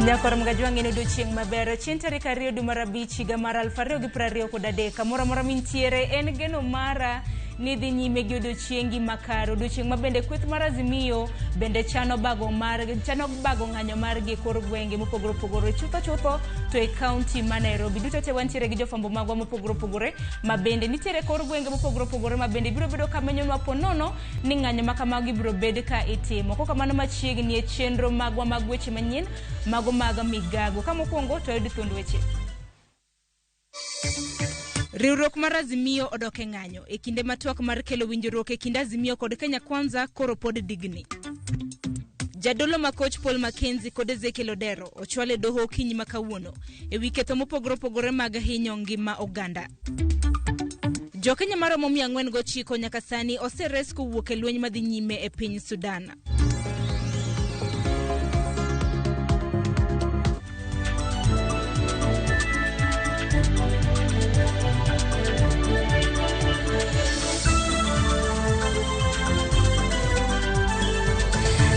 Nyakor Mgajwang' en odiochieng' maber. Chieng' tarik 2 dwe mar 5 higa mar 2023. Kamoro amora mintiere en geno mara ni dhi nyime gi odiochiengi makare. Odiochieng' ma bende kweth mar Azimio bende chano bago mar chano bago ng'anyo margi e kor gwenge mopogore opogore. Chutho chutho to e kaunti ma Nairobi. Duto te wantiere gi jofwambo magwa mopogore opogore ma bende nitiere e kor gwenge mopogore opogore ma bende biro bedo ka menyonwa ponono ni ng'anyo ma kamago ibiro bed ka itimo. Kokamano machiegni e chenro magwa mag weche manyien mago mag migago. Ka mokwongo to wayud thuond weche. Riwruok mar Azimio odok e ng'anyo e kinde ma twak mar kelo winjruok e kind Azimio kod Kenya Kwanza koro pod digni. Jadolo ma koch Paul Mackenzie kod Ezekiel Odero ochwal e doho okinyi ma kawuono e wi ketho mopogore opogore mag hinyo ngima oganda. Jokenya maromo 409 nyaka sani oseres kowuok e lweny madhi nyime e piny Sudan.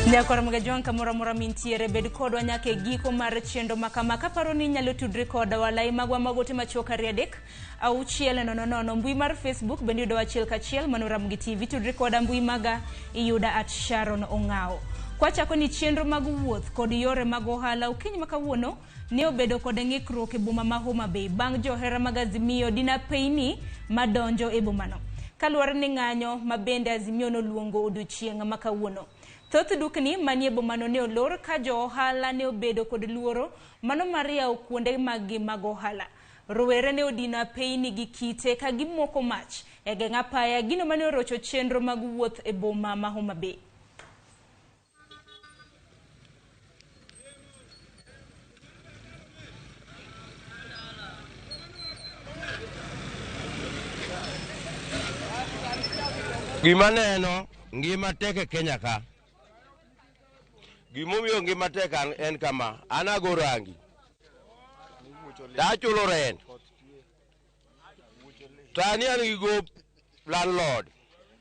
Nyakwar Mgajwang' kamoro amora mintiere, bed kodwa nyaka e giko mar chenro ma kama. Kaparo ni inyalo tudri koda walai magwa mag ote machuok 2 3 6 0 0. Mbui mar Facebook bende yudowa achiel kachiel, mano Ramogi TV. Tudri koda mbui maga iyuda at Sharon Ong'awo. Kwachako ni chenro mag wuoth kod yore mag ohala okinyi ma kawuono ne obedo kod ng'ikruok e boma ma Homa Bay bang' johera mag Azimio dina peyni madonjo e bomano. Kaluwore ni ng'anyo ma bende Azimio noluongo odiochieng' ma kawuono. Thoth dukni manie bomano ne olor ka jo ohala ne obedo kod luoro mano mar yawo kuonde maggi mag ohala. Rowere ne odino apeyni gi kite ka gimoko mach e geng' apaya, gino mane orocho chenro mag wuoth e boma ma Homa Bay. Gima neno ngima tek e Kenya ka. Gimomiyo ngima tek en kama, an ago rangi to achulo rent. Sani an gi gop landlord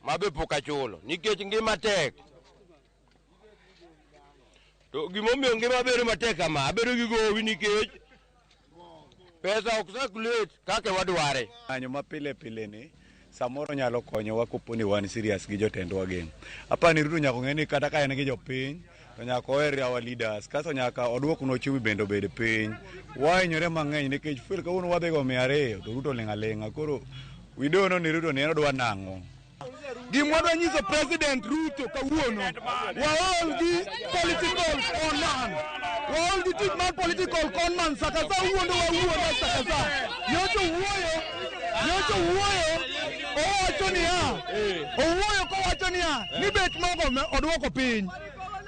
ma be pok achulo nikech ngima tek. To gimomiyo ngima bedo matek kama, abedo gi gowi nikech pesa ok circulate kaka wadware. Ng'anyo ma pile pile ni samoro nyalo konyowa kopo ni wan serious gi jotendwa gi. Apa ni Ruto nyaka ong'e ni kata ka en gi jopiny to nyaka oher our leaders kasto nyaka oduoknwa uchumi bende obed piny. Wahinyore mang'eny nikech fuel kawuono wadhi go 200 to Ruto oling' aling'a. Koro we don't know ni Ruto ni en odwa nang'o. Gima wadwa nyiso President Ruto kawuono, waol gi political conman, waol gi tich mar political conman. Saka sa wuondo wawuonda saka sa. Nyocha owuoyo, nyocha owuoyo, owacho niya, owuoyo kowacho niya, ni bech mogo oduoko piny.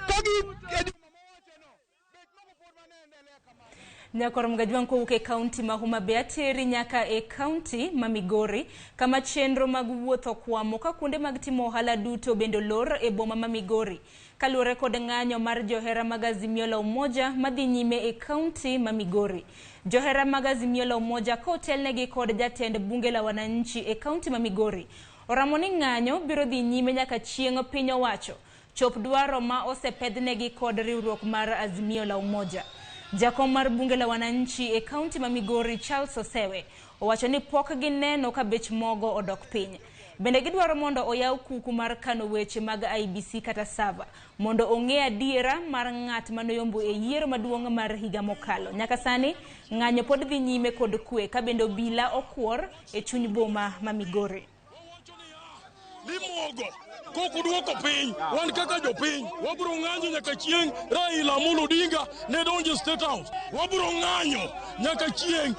Ka gi e juma mowacheno, bech mogo pod mane endelea kamano. Nyakwar Mgajwang' kowuok e kaunti ma Homa Bay ateri nyaka e kaunti ma Migori kama chenro mag wuoth okwamo ka kuonde mag timo ohala duto bende olor e boma ma Migori kaluwore kod ng'anyo mar johera mag Azimio la Umoja madhi nyime e kaunti ma Migori. Johera mag Azimio la Umoja kotelnegi kod jatend bunge la wananchi e kaunti ma Migori oramo ni ng'anyo biro dhi nyime nyaka chieng' piny owacho chop dwaro ma osepedhnegi kod riwruok mar Azimio la Umoja. Jakom mar bunge la wananchi e kaunti ma Migori Charles Osewe owacho ni pok gineno ka bech mogo odok piny. Bende gidwaro mondo oyaw kuku mar kano weche mag IEBC kata server mondo ong'e adiera mar ng'at manoyombo e yiero maduong' mar higa mokalo. Nyaka sani ng'anyo pod dhi nyime kod kwe ka bende obila okuor e chuny boma ma Migori. Ni mogo kok uduoko piny, wan kaka jopiny wabiro ng'anyo nyaka chieng' Raila Amolo Odinga ne donjo e State House. Wabiro ng'anyo nyaka chieng'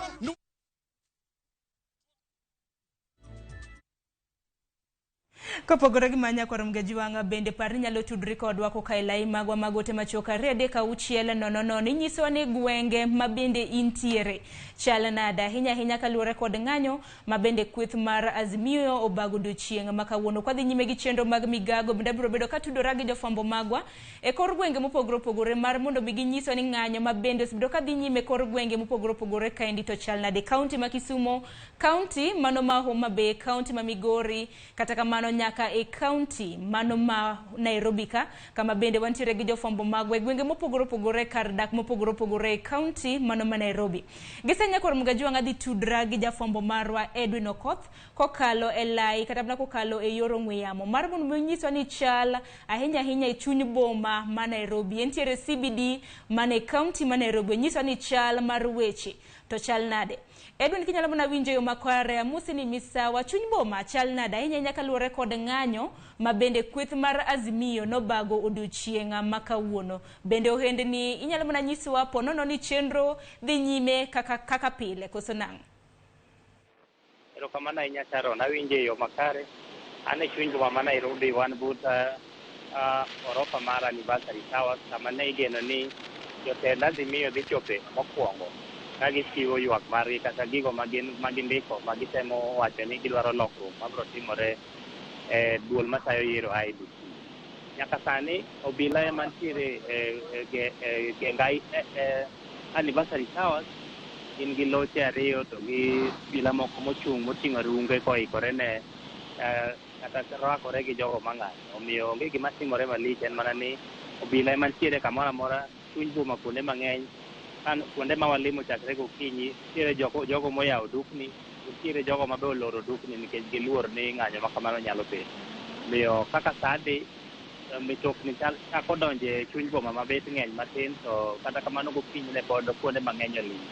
Kopogore gi manya kwar Mgajwang' bende par ni nyalo tudri kodwa koka e lai magwa mag ote machuok 2 3 6 0 0. Inyisowa ni gwenge ma bende intiere chal nade ahinya ahinya kaluwore kod ng'anyo ma bende kweth mar Azimio obago odiochieng' ma kawuono. Kwadhi nyime gi chenro mag migago bende abiro bedo katudora gi jofwambo magwa e kor gwenge mopogore opogore mar mondo mi ginyiswa ni ng'anyo ma bende osebedo kadhi nyime e kor gwenge mopogore opogore kaendi to chal nade. Kaunti ma Kisumo, kaunti mano ma Homa Bay, kaunti ma Migori, kata kamano nyaka e kaunti mano ma Nairobi ka, kama bende wantiere gi jofwambo magwa e gwenge mopogore opogore kar dak mopogore opogore e kaunti mano ma Nairobi. Gisenya kor Mgajwang' adhi tudra gi jafwambo marwa Edwin Okoth kokalo e lai kata mana kokalo e yor ong'we yamo mar mondo mi onyiswa ni chal ahinya ahinya e chuny boma ma Nairobi. Entiere CBD man e kaunti ma Nairobi. Onyiswa ni chal mar weche to chal nade. Edwin, kinyalo mana winjo yo makare, amosi ni misawa chuny boma chal nade ahinya ahinya kaluwore kod ng'anyo ma bende kweth mar Azimio nobago odiochieng' ma kawuono. Bende ohendni inyalo mana nyiswa ponono ni chenro dhi nyime kaka, kaka pile koso nang'o? Erokamano ahinya Sharon, awinjo e yo makare. An e chuny boma ma Nairobi, wan but orofa mar Anniversary Towers, kama ne igeno ni jotend Azimio dhi chope mokwongo ka gichiwo ywak margi kata gigo ma gindiko ma gitemo wacho ni gidwaro lokruok mabiro timore e duol matayo yiero IEBC. Nyaka sani obila ema nitiere e genga Anniversary Towers gin gi loche ariyo to gi obila moko mochung' moting'o runge koikore ne kata rwakore gi jogo mang'anyo. Omiyo onge gima timore malich, en mana ni obila ema nitiere kamoro amora chuny boma kuonde mang'eny. Kuonde ma walimo chakre gokinyi, nitiere jogo moyawo dukni, nitiere jogo ma be oloro dukni nikech giluor ni ng'anyo ma kamano nyalo bedo. Omiyo kaka saa dhi, mitokni chako donjo e chuny boma mabet ng'eny matin, to kata kamano gokinyi ne pod kuonde mang'eny oling'.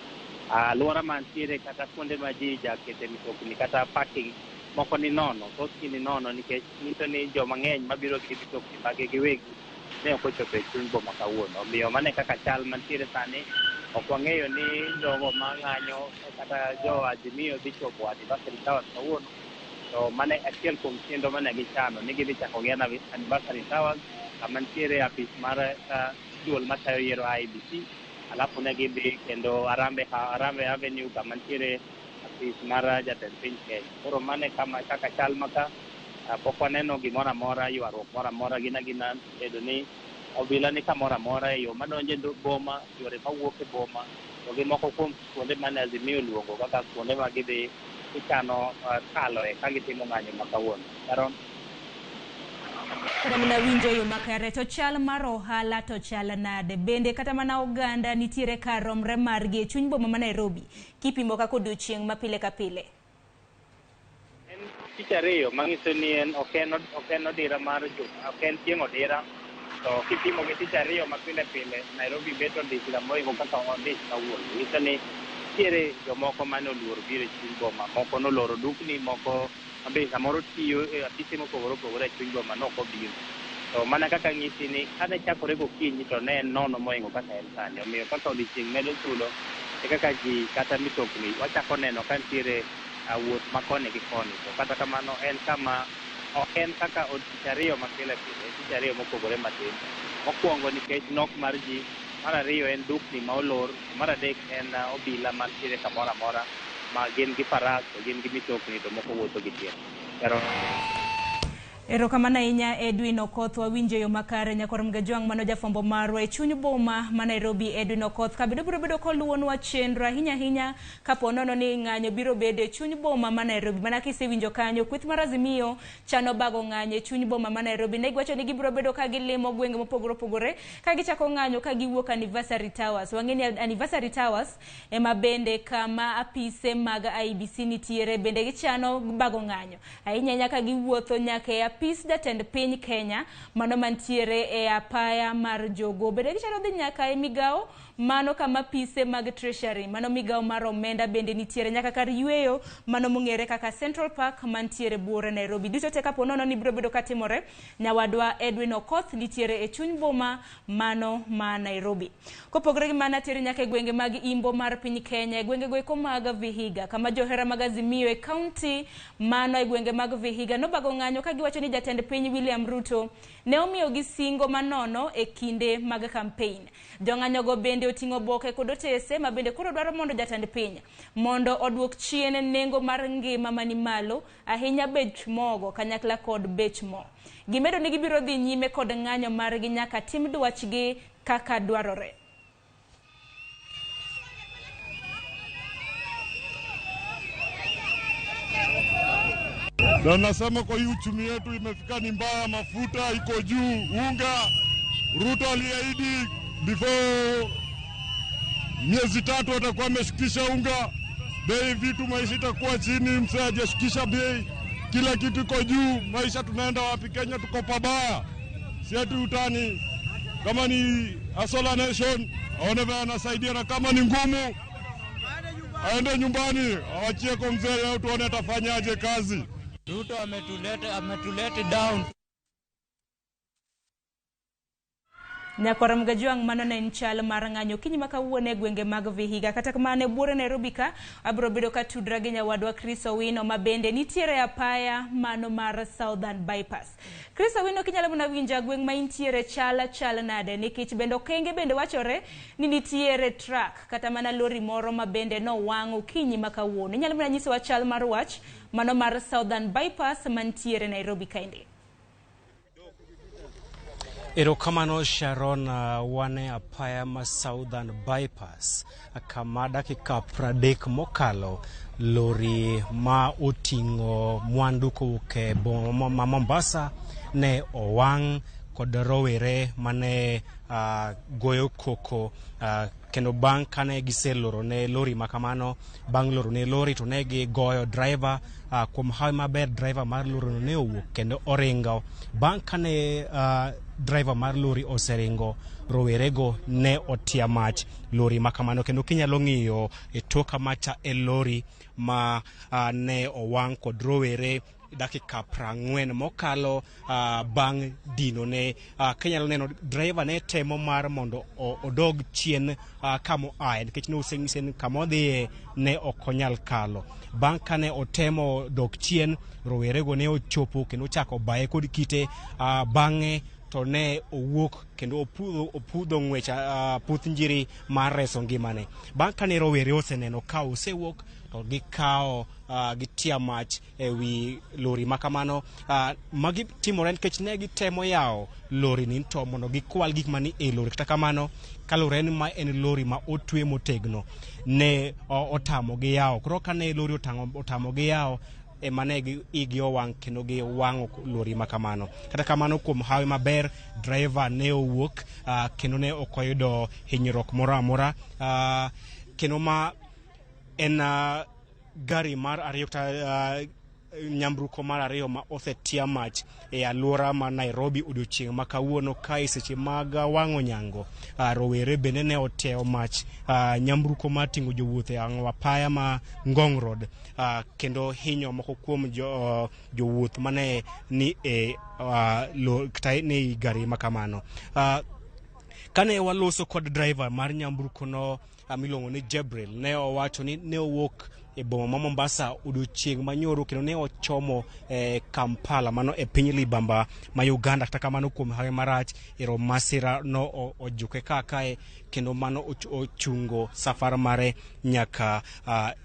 Alwora mantiere kata kuonde ma ji jakete mitokni kata parking moko ni nono, thothgi ni nono nikech nyiso ni joma ng'eny mabiro gi mitokni mage giwegi ne ok ochopo e chuny boma kawuono. Omiyo mano e kaka chal mantiere sani. Ok wang'eyo ni jogo mang'anyo kata jo Azimio dhi chopo Anniversary Towers kawuono. To mano e achiel kuom chenro mane gichano ni gidhi chako gi Anniversary Towers kama nitiere apis mar duol matayo yiero IEBC, alafu ne gidhi kendo Harambee Avenue kama nitiere apis mar jatend piny Kenya. Koro mano e kama kaka chal maka pok waneno gimoro amora, ywaruok moro amora, gin agina bedo ni obila ni kamoro amora e yo madonjo e boma, yore mawuok e boma, to gi moko kuom kuonde mane Azimio oluongo kaka kuonde ma gidhi gichano kaloe ka gitimo ng'anyo ma kawuono. Sharon? Kata mana winjo yo makare to chal mar ohala to chal nade? Bende kata mana oganda nitiere kar romre margi e chuny boma ma Nairobi kipimo kaka odiochieng' ma pile ka pile? En tich ariyo manyiso ni en ok en odira mar juma, ok en chieng' odira. To kipimo gi tich ariyo ma pile pile, Nairobi bet odich mohingo kaka odich kawuono. Nyiso ni nitiere jomoko mane oluor biro e chuny boma, moko noloro dukni, moko mabe samoro tiyo e apise mopogore opogore e chuny boma nok obiro. To mana kaka ng'isi ni kane chakore gokinyi to ne en nono mohingo kaka en sani. Omiyo kaka odiochieng' medo sudo e kaka ji kata mitokni wachako neno ka nitiere wuoth ma koni gi koni. To kata kamano en kama ok en kaka tich ariyo ma pile pile, tich ariyo mopogore matin. Mokwongo nikech nok mar ji, mar ariyo en dukni ma olor, mar adek en obila mantiere kamoro amora ma gin gi faras to gin gi mitokni to moko wuotho gi tiende. Erokamano ahinya Edwin Okoth, wawinjo yo makare. Nyakwar Mgajwang' mano jafwambo marwa e chuny boma ma Nairobi, Edwin Okoth kabedo biro bedo koluwonwa chenro ahinya ahinya kapo nono ni ng'anyo biro bedo e chuny boma ma Nairobi. Mana kisewinjo kanyo, kweth mar Azimio chano bago ng'anyo e chuny boma ma Nairobi. Ne giwacho ni gibiro bedo ka gilimo gwenge mopogore opogore ka gichako ng'anyo ka giwuok Anniversary Towers. Wang'e ni Anniversary Towers ema bende kama apise mag IEBC nitiere, bende gichano bago ng'anyo ahinya ahinya ka giwuotho nyaka e apis jatend piny Kenya mano mantiere e apaya mar Jogoo. Bende gichano dhi nyaka e migawo mano kama apise mag Treasury, mano migawo mar omenda bende nitiere, nyaka kar yweyo mano mong'ere kaka Central Park mantiere buore Nairobi. Duto te kapo nono ni biro bedo katimore, nyawadwa Edwin Okoth nitiere e chuny boma mano ma Nairobi. Kopogore gi mano, tere nyaka e gwenge mag Imbo mar piny Kenya, e gwenge go eko mag Vihiga, kama johera mag Azimio e kaunti mano e gwenge mag Vihiga nobago ng'anyo ka giwacho ni jatend piny William Ruto ne omiyogi singo manono e kinde mag campaign. Jong'anyogo bende oting'o oboke kod otese ma bende koro dwaro mondo jatend piny mondo oduok chien nengo mar ngima mani malo, ahinya bech mogo kanyakla kod bech mo. Gimedo ni gibiro dhi nyime kod ng'anyo margi nyaka tim dwachgi kaka dwarore. Na nasema kwa hii uchumi yetu imefika ni mbaya, mafuta iko juu, unga. Ruto aliahidi before miezi 3 atakuwa ameshukisha unga bei, vitu maisha itakuwa chini. Mzee hajashukisha bei, kila kitu iko juu. Maisha tunaenda wapi? Kenya tuko pabaya, si ati utani. Kama ni Hustler Nation aone vile anasaidia, na kama ni ngumu aende nyumbani, awachie kwa mzee leo, tuone atafanyaje kazi. Ruto ametuleta down. Nyakwar Mgajwang' mano ne en chal mar ng'anyo okinyi ma kawuono e gwenge mag Vihiga. Kata kamano e buore Nairobi ka abiro bedo ka tudra gi nyawadwa Chris Owino ma bende nitiere apaya mano mar Southern Bypass. Chris Owino, kinyalo mana winja gweng' ma intiere chal nade, nikech bende okenge bende wachore ni nitiere truck kata mana lori moro ma bende nowang' okinyi ma kawuono. Inyalo mana nyisowa chal mar wach mano mar Southern Bypass mantiere Nairobi kaendi. Erokamano Sharon, wane apaya ma Southern Bypass kama dakika 30 mokalo lori ma oting'o mwandu kowuok e boma ma Mombasa ne owang' kod rowere mane goyo koko, kendo bang' kane giseloro ne lori makamano, bang' loro ne lori to ne gigoyo driver. Kuom hawi maber driver mar lori no ne owuok kendo oringo. Bang' kane driver mar lori oseringo, rowerego ne otia mach lori makamano, kendo kinyalo ng'iyo e toka macha e lori ma ne owang' kod rowere dakika 40 mokalo bang' dino ne. Kinyalo neno driver ne temo mar mondo odog chien kama oaye, nikech ne oseng'ise ni kama odhiye ne ok onyal kalo. Bang' kane otemo dok chien, rowerego ne ochopo kendo ochako baye kod kite. Bang'e to ne owuok kendo opudho ng'wech puth njiri mar reso ngimane. Bang' kane rowere oseneno ka osewuok, to gikawo gitia mach e wi lori makamano. Magi timore nikech ne gitemo yawo lori ni to mondo gikwal gik mani e lori. Kata kamano, kaluwore ni ma en lori ma otwe motegno, ne otamogi yawo. Koro kane lori otamogi yawo, ema ne igi owang' kendo giwang'o lori makamano. Kata kamano, kuom hawi maber, driver ne owuok kendo ne ok oyudo hinyruok moro amora. Kendo ma en gari mar ariyo kata nyamburko mar ariyo ma osetia mach e alwora ma Nairobi odiochieng' ma kawuono. Kae seche mag wang'o nyango, rowere bende ne oteo mach nyamburko mar ting'o jowuoth e apaya ma Ngong Road, kendo hinyo moko kuom jowuoth mane ni e kata ni gari makamano. Kane waloso kod driver mar nyamburko no miluongo ni Jebril, ne owacho ni ne owuok e boma ma Mombasa odiochieng' manyoro kendo ne ochomo Kampala, mano e piny libamba ma Uganda. Kata kamano, kuom hawi marach, ero masira no ojuke kakae kendo mano ochungo safar mare nyaka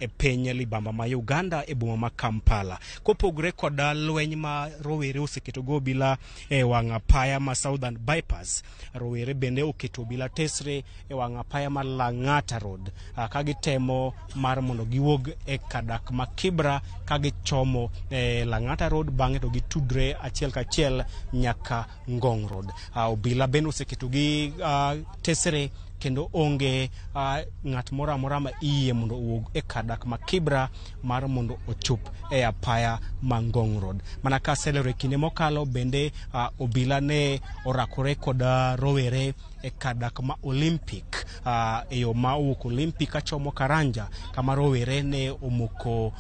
e piny libamba ma Uganda e boma ma Kampala. Kopogore kod lweny ma rowere oseketo go obila e wang' apaya ma Southern Bypass, rowere bende oketo obila tesre e wang' apaya ma Lang'ata Road, ka gitemo mar mondo giwuog e kadak ma Kibra ka gichomo Lang'ata Road, bang'e to gitudre achiel kachiel nyaka Ngong Road. Obila bende oseketo gi tesre kendo onge ng'at moro amora ma iyie mondo owuog e kadak ma Kibra mar mondo ochop e apaya ma Ngong Road. Mana ka aselero e kinde mokalo bende, obila ne orakore kod rowere e kadak ma Olympic, e yo ma owuok Olympic kachomo Karanja, kama rowere ne omoko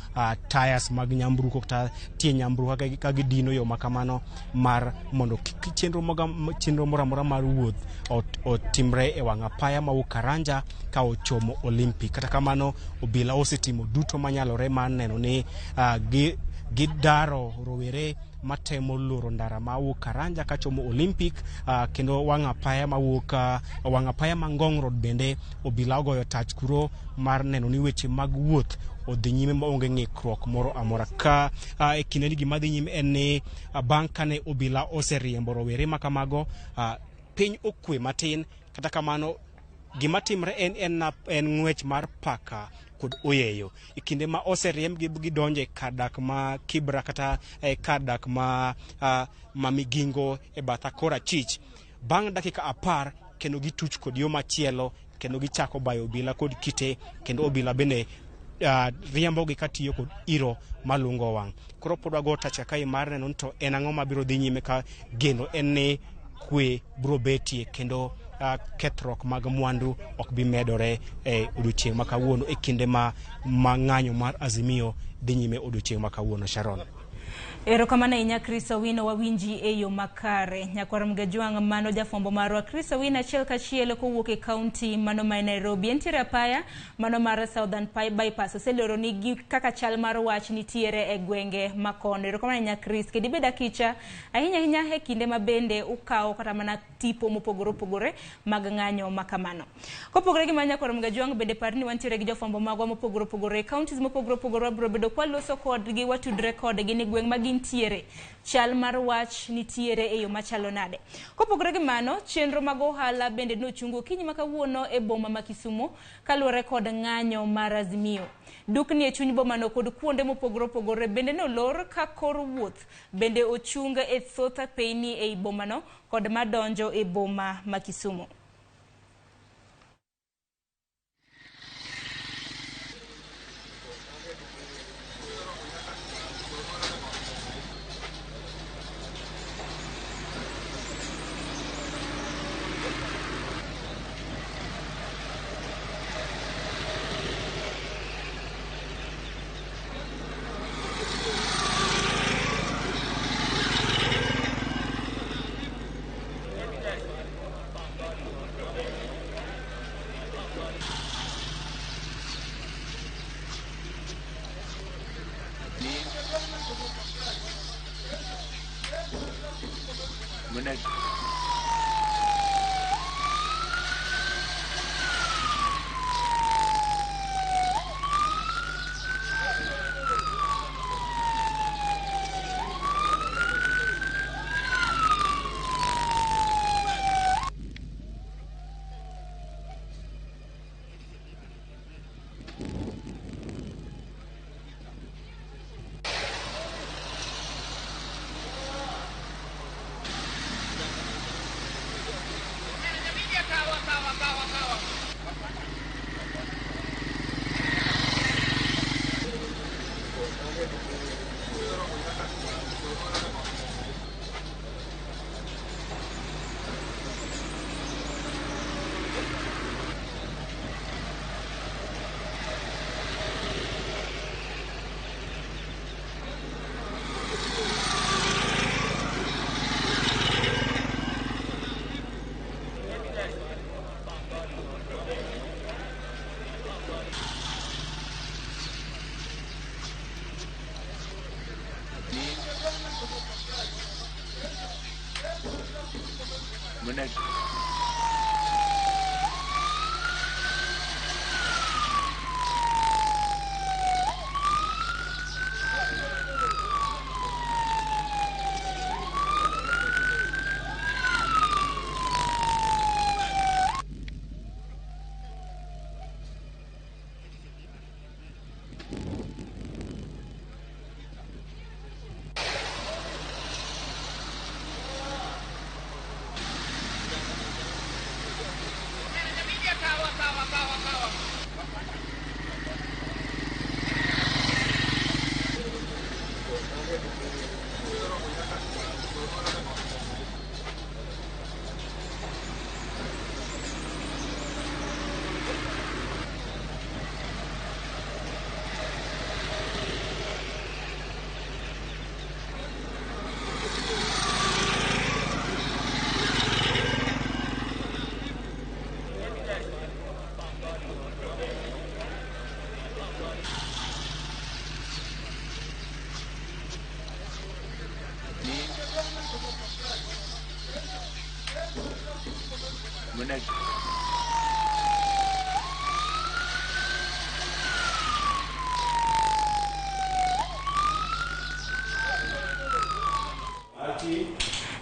tires mag nyamburko kata tie nyamburko ka gidino yo makamano mar mondo kik chenro moro amora mar wuoth otimre e wang' apaya mawuok Karanja ka ochomo Olympic. Kata kamano, obila osetimo duto manyalore mar neno ni gidaro rowere matemo loro ndara mawuok Karanja kachomo Olympic, kendo wang' apaya mawuok wang' apaya ma Ngong Road bende obila ogoyo tach kuro mar neno ni weche mag wuoth odhi nyime maonge ng'ikruok moro amora. Ka e kindeni gima dhi nyime en ni bang' kane obila oseriembo rowere makamago, piny okwe matin. Kata kamano Gima timre en ng'wech mar paka kod oyeyo. E kinde ma oseriembgi gidonje kar dak ma Kibra kata kar dak ma Migingo e batha korachich. Bang' dakika 10 kendo gituch kod yo machielo kendo gichako bayo obila kod kite kendo obila bende riembogi katiyo kod iro malungo wang'. Koro pod wago tach kae mar neno to en ang'o mabiro dhi nyime ka geno en ni kwe biro betie kendo kethruok mag mwandu ok bi medore e odiochieng' ma kawuono e kinde ma ng'anyo mar Azimio dhi nyime odiochieng' ma kawuono. Sharon. Erokamano ahinya Chris Owino, wawinji e yo makare. Nyakwar Mgajwang' mano jafwambo marwa Chris Owino achiel kachiel kowuok e kaunti mano ma Nairobi. Entiere apaya mano mar Southern Bypass oseleroni gi kaka chal mar wach nitiere e gwenge makono. Erokamano ahinya Chris, kendo ibed akicha ahinya ahinya e kinde ma bende ukawo kata mana tipo mopogore opogore mag ng'anyo makamano. Kopogore gi mano Nyakwar Mgajwang' bende par ni wantiere gi jofwambo magwa mopogore opogore e counties mopogore opogore, wabiro bedo kwaloso kodgi, watudre kodgi ni gweng' ma gintiere chal mar wach nitiere e yo machalo nade. Kopogore gi mano, chenro mag ohala bende nochungo okinyi ma kawuono e boma ma Kisumu kaluwore kod ng'anyo mar Azimio. Dukni e chuny bomano kod kuonde mopogore opogore bende nolor ka kor wuoth bende ochung e thoth apeyni ei bomano kod madonjo e boma ma Kisumu.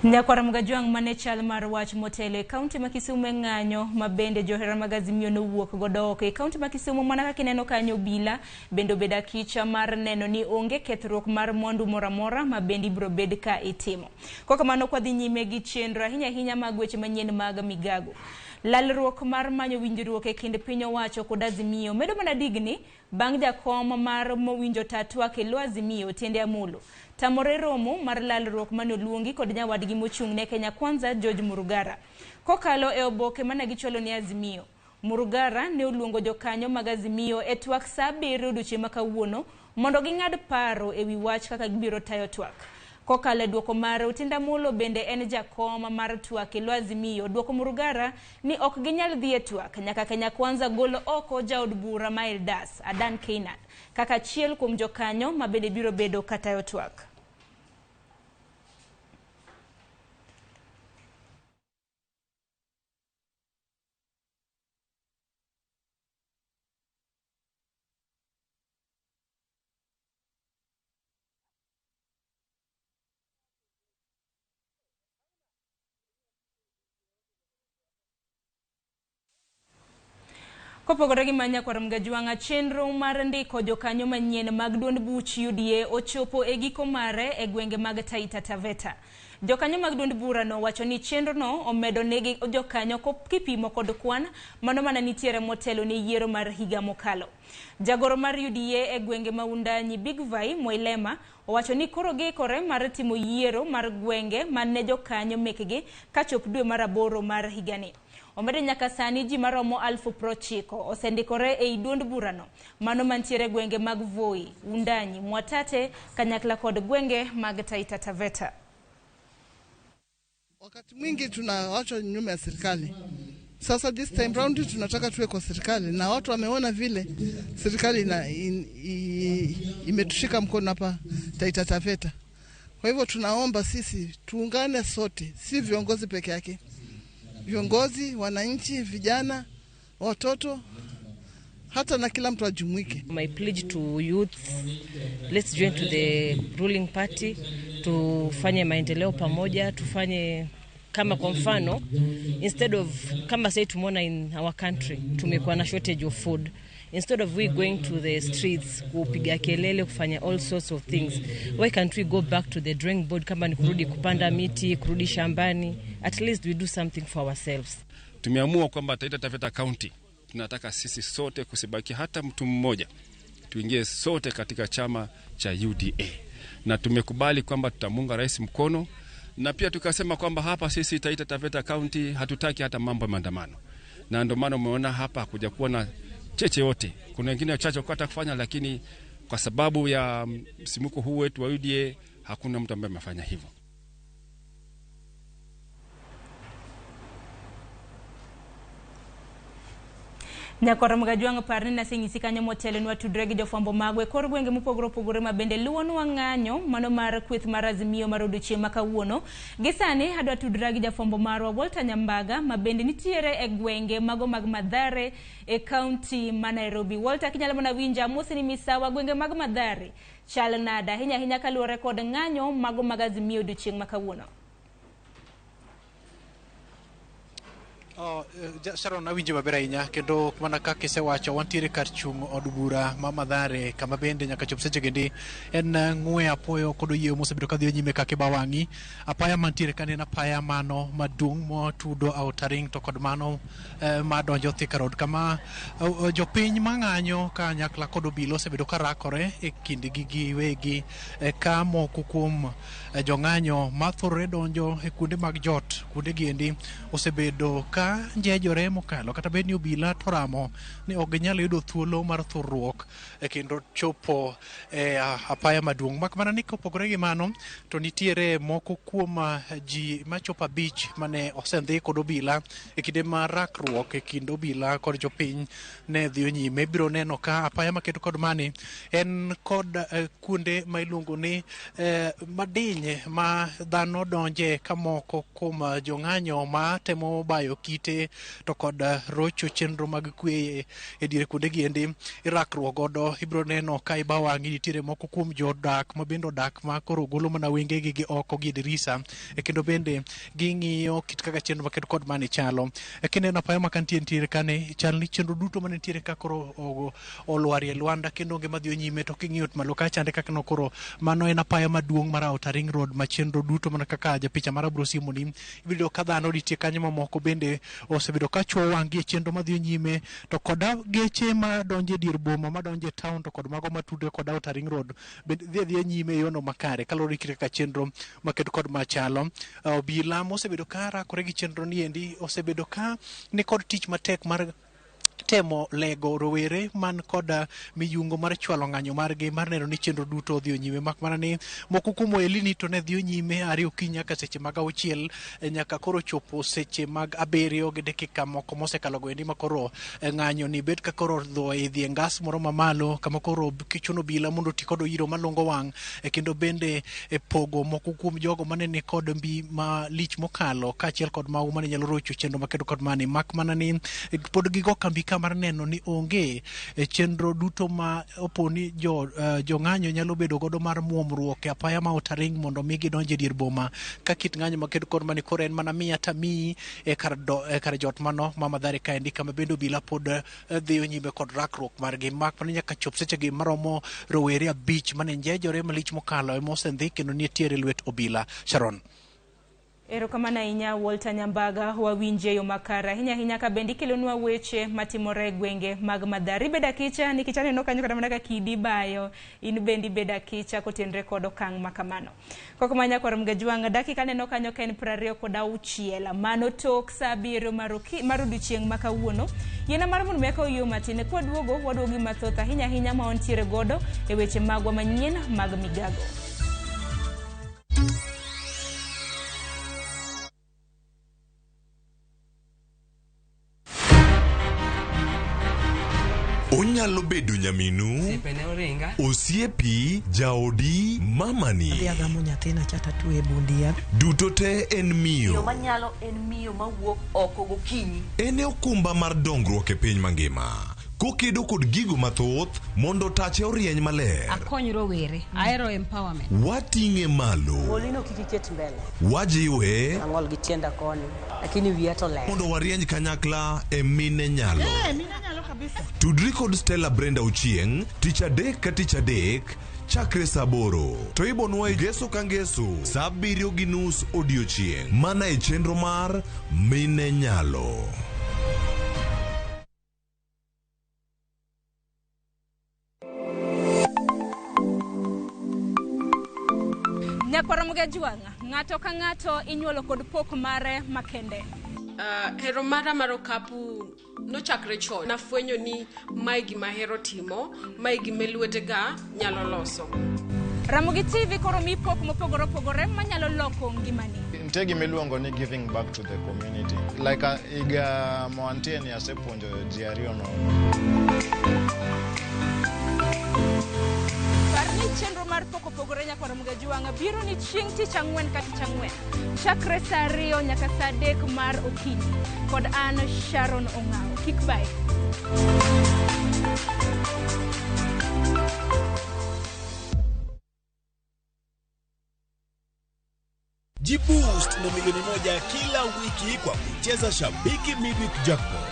Nyakwar Mgajwang' mane chal mar wach motelo e kaunti ma Kisumu e ng'anyo ma bende johera mag Azimio nowuok godo oko e kaunti ma Kisumu mana kaka ineno kanyo obila bende obedo akicha mar neno ni onge kethruok mar mwandu moro amora ma bende ibiro bed ka itimo. Kokamano kwadhi nyime gi chenro ahinya ahinya mag weche manyien mag migago. Lalruok mar manyo winjruok e kind piny owacho kod Azimio medo mana digni bang' jakom mar mowinjo ta twak e lo Azimio Otiende Amolo tamore romo mar lalruok mane oluongi kod nyawadgi mochung' ne Kenya Kwanza George Murugara. Kokalo e oboke mane gichwalo ne Azimio, Murugara ne oluongo jokanyo mag Azimio e twak saa 7 odiochieng' ma kawuono mondo ging'ad paro ewi wach kaka gibiro tayo twak. Kokalo e duoko mare, Otiende Amolo bende en jakom mar twak e lo Azimio, duoko Murugara ni ok ginyal dhi e twak nyaka Kenya Kwanza gol oko jaod bura ma Eldas, Adan Keynan, kaka achiel kuom jokanyo ma bende biro bedo katayo twak. Kopogore gi Manyakwar Mgajwang'a, chenro mar ndiko jokanyo manyien mag duond buch UDA ochopo e giko mare e gwenge mag Taita Taveta. Jokanyo mag duond burano wacho ni chenrono omedo negi jokanyo kipimo kod kwan mano mana nitiere motelo ne yiero mar higa mokalo. Jagoro mar UDA e gwenge ma Wundanyi Big Vai Moilema owacho ni koro giikore mar timo yiero mar gwenge mane jokanyo mekgi kachop dwe mar 8 mar higani. Omedo nyaka sani ji maromo 90,000 osendikore ei duond burano mano mantiere gwenge mag Voi, Wundanyi, Mwatate kanyakla kod gwenge mag Taita Taveta. Wakati mwingi tunawachwa nyuma ya serikali. Sasa this time round tunataka tuwe kwa serikali, na watu wameona vile serikali imetushika mkono hapa Taita Taveta. Kwa hivyo tunaomba sisi tuungane sote, si viongozi peke yake. Viongozi, wananchi, vijana, watoto, hata na kila mtu ajumuike. My pledge to youth, let's join to the ruling party, tufanye maendeleo pamoja, tufanye kama kwa mfano, instead of kama say tumeona in our country tumekuwa na shortage of food, instead of we going to the streets kupiga kelele kufanya all sorts of things, why can't we go back to the drawing board? Kama ni kurudi kupanda miti, kurudi shambani, at least we do something for ourselves. Tumeamua kwamba Taita Taveta County tunataka sisi sote kusibaki hata mtu mmoja, tuingie sote katika chama cha UDA, na tumekubali kwamba tutamunga rais mkono, na pia tukasema kwamba hapa sisi Taita Taveta County hatutaki hata mambo ya maandamano, na ndio maana umeona hapa hakuja kuwa na cheche yote. Kuna wengine wachache wakata kufanya, lakini kwa sababu ya msimuko huu wetu wa UDA hakuna mtu ambaye amefanya hivyo. Nyakwar Mgajwang' parni naseng'isi kanyo motelo ni watudre gi jofwambo magwa e kor gwenge mopogore opogore ma bende luwonwa ng'anyo mano mar kweth mar Azimio mar odiochieng' ma kawuono. Gi sani adwa tudra gi jafwambo marwa Walter Nyambaga ma bende nitiere e gwenge mago mag Mathare e kaunti ma Nairobi. Walter, kinyalo mana winja, amosi ni misawa gwenge mag Mathare chal nade ahinya ahinya kaluwore kod ng'anyo mago mag Azimio odiochieng' ma kawuono? Sharon, awinjo maber ahinya kendo mana kaka isewacho wantiere kar chung' od bura ma Mathare kama bende nyaka chop seche gendi en ng'we apoyo kod oyieyo mosebedo kadhi nyime kaka ibawang'i. Apaya mantiere kanyo en apaya mano maduong' motudo Outer Ring to kod mano madonjo Thika Road kama jopiny mang'anyo kanyakla kod obila osebedo karakore e kindgi giwegi ka moko kuom jong'anyo mathorore donjo e kuonde mag jot kuonde giendi osebedo ka njejore mokalo kata bed ni obila to ramo ni ok ginyal yudo thuolo mar thurruok kendo chopo e apaya maduong'. Mak mana ni kopogore gi mano to nitiere moko kuom ji machopo 5 mane osendhi kod obila e kinde mar rakruok e kind obila kod jopiny ne dhi nyime. Ibiro neno ka apaya maketo kod mani en kod kuonde ma iluongo ni madiny ma dhano donje ka moko kuom jong'anyo ma temo bayo kite kite to kod rocho chenro mag kwe e dier kuonde gi endi irakruok godo. Ibiro neno ka iba wang'i nitiere moko kuom jodak ma bende odak ma koro golo mana wengegi gi oko gi e dirisa kendo bende ging'iyo kit kaka chenro makedo kod mani chalo. Kineno apaya ma kantie nitiere kane chal ni chenro duto mane nitiere ka koro olwarie lwanda kendo onge madhi nyime. To king'iyo malo kacha kaka no koro mano en apaya maduong' mar Outer Ring Road ma chenro duto mana kaka japicha mara biro siemoni, ibiro yudo ka dhano nitie kanyo mamoko bende osebedo ka chuo wang'gi e chenro madhi nyime to koda geche madonjo e dier boma, madonjo e town to kod mago matudre kod Outer Ring Road bende dhi adhiya nyime e yono makare kaluwore gi kaka chenro maketo kod machalo. Obila mosebedo ka rakore gi chenro ni endi osebedo ka nikod tich matek mar temo lego rowere man kod miyungo mar chwalo ng'anyo margi mar neno ni chenro duto odhi nyime, mak mana ni moko kuom ohelni to ne dhi nyime are okinyi nyaka seche mag 6 nyaka koro chopo seche mag 7 gi dakika moko mosekalo goendi ma koro ng'anyo ni bet ka koro idhi e ngas moro mamalo kama koro kichuno obila mondo oti kod oiro malungo wang' kendo bende pogo moko kuom jogo mane ni kod mbi malich mokalo kaachiel kod mago mane nyalo rocho chenro makedo kod mani, mak mana ni pod gigo kambi ka mar neno ni onge chenro duto ma opo ni jong'anyo nyalo bedo godo mar muomruok e apaya ma Outer Ring mondo mi gidonj e dier boma ka kit ng'anyo makedo kod mani koro en mana miya tamiyi e kar jot mano ma Mathare kaendi kama bende obila pod dhiyo nyime kod rakruok margi, mak mana nyaka chop sechegi maromo rowere 5 mane njejore malich mokalo ema osendhi kendo nitiere lwet obila. Sharon. Erokamano ahinya Walter Nyambaga, wawinje yo makare ahinya ahinya ka bende ikelonwa weche matimore e gwenge mag Mathare. Ibedo akicha nikech aneno kanyo kata mana ka kidi bayo, in bende ibedo akicha kotenre kod okang' ma kamano. Kok ma nyakwar Mgajwang', dakika aneno kanyo ka en 26, mano tok sa 7 mar odiochieng' ma kawuono. Yiena mar mondo mi akaw yo matin, kwaduogo waduogo gi mathoth ahinya ahinya ma wantiere godo e weche magwa manyien mag migago. Onyalo bedo nyaminu, osiepi, jaodi, mamani. Adhi agamo nyathina cha tatwe e bundia. Duto te en miyo. Manyalo en miyo mawuok oko gokinyi. En e okumba mar dongruok e piny mangima. Kokedo kod gigo mathoth mondo tache orieny maler. Akony rowere, ahero empowerment. Wating'e malo. Olino kik iket mbele. Wajiwe. Ang'ol gi tienda koni, lakini wiya to ler. Mondo warieny kanyakla e mine nyalo. Mine nyalo kabisa. Tudri kod Stella Brenda Ochieng' tich adek ka tich adek chakre saa 8 to ibonwa e ngeso ka ngeso saa 7:30 odiochieng' mana e chenro mar Mine Nyalo. Nyakwar Mgajwang', ng'ato ka ng'ato inyuolo kod pok mare makende. Hero mara mar okapu nochakre chon. Nafwenyo ni mae gima ahero timo, mae gima lwetega nyalo loso. Ramogi TV koro mi pok mopogore opogore manyalo loko ngimani. Nitie gima iluongo ni giving back to the community. Like higa mawantie ni asepuonjo ji 2 nono. Par ni chenro mar pok opogore nyakwar Mgajwang' biro ni chieng' tich ang'wen ka tich ang'wen chakre saa 2 nyaka saa 3 mar okinyi kod an Sharon Ong'awo. Kik bae. Jiboost na milioni 1 kila wiki kwa kucheza Shabiki Midweek Jackpot.